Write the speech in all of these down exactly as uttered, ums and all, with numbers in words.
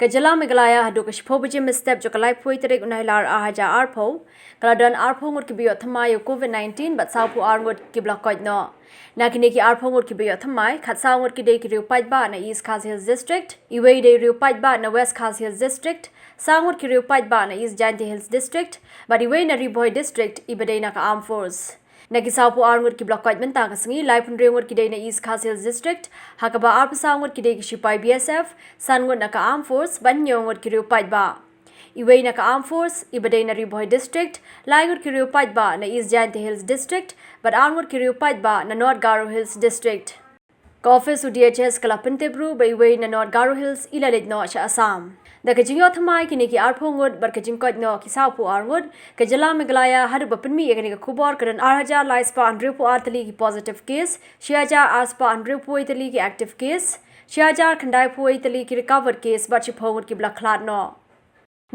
Ka jylla Meghalaya haduh ka shiphew baje mynstep jong ka laiphew tarik u Nailar arhajar arphew, ka la don arphew ngut kiba ïoh thymmai ïa u COVID nineteen bad sawphew ar ngut kiba la koit noh. Na kine ki arphew ngut kiba ïoh thymmai, khatsaw ngut ki dei ki riew paidbah na East Khasi Hills District, iwei dei riew paidbah na West Khasi Hills District, saw ngut ki riew paidbah na East Jaintia Hills District, bad iwei na Ri Bhoi District iba dei na ka Armed Force. Na ki sawphew ar ngut kiba la koit mynta ka sngi, laiphew hynriew ngut ki dei na East Khasi Hills District, ha kaba arphew saw ngut ki dei ki shipai B S F, san ngut na ka Armed Force, bad hynñiew ngut ki riew paidbah. Iwei na ka Armed Force, iba dei na Ri Bhoi District, lai ngut ki riew paidbah na East Jaintia Hills District, bad ar ngut ki riew paidbah na North Garo Hills District. Ka office u D H S ka la pyntip ruh ba iwei na North Garo Hills i la leit noh sha Assam. Da ka jingïoh thymmai kine ki arphew ngut bad ka jingkoit noh ki sawphew ar ngut, ka jylla Meghalaya haduh ba pynmih ïa kane ka khubor ka don arhajar laispah hynriewphew ar tylli ki positive case, shihajar arspah hynriewphew wei tylli ki active case, shihajar khyndaiphew wei tylli ki recovered case bad shiphew ngut kiba la khlad noh.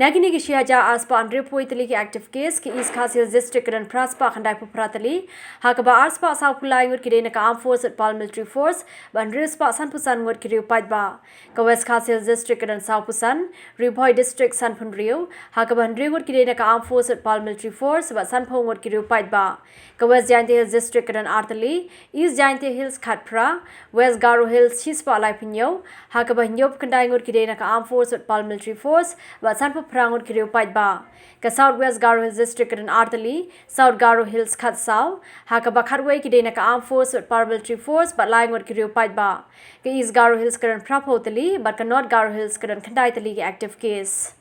Na kine ki shihajar arspah hynriewphew wei tylli ki active case, ka East Khasi Hills District ka don phraspah khyndaiphew phra tylli, ha kaba arspah sawphew lai ngut ki dei na ka Armed Force bad Paramilitary Force, bad hynriewspah sanphew san ngut ki riew paidbah. Ka West Khasi Hills District ka don sawphew san, Ri Bhoi District sanphew hynriew, ha kaba hynriew ngut ki dei na ka Armed Force bad Paramilitary Force, bad sanphew ngut ki riew paidbah. Ka West Jaintia Hills District ka don ar tylli, East Jaintia Hills khatphra, West Garo Hills shispah laiphew hynñiew, ha kaba hynñiewphew khyndai ngut ki dei na ka Armed Force bad Paramilitary Force, bad sanphew phra ngut ki riew paidbah. Ka South West Garo Hills District ka don ar tylli, South Garo Hills khatsaw, ha kaba khatwei ki dei na ka Armed Force bad Paramilitary Force, bad lai ngut ki riew paidbah. Ka East Garo Hills ka don phraphew tylli, bad ka North Garo Hills ka don khyndai tylli ki active case.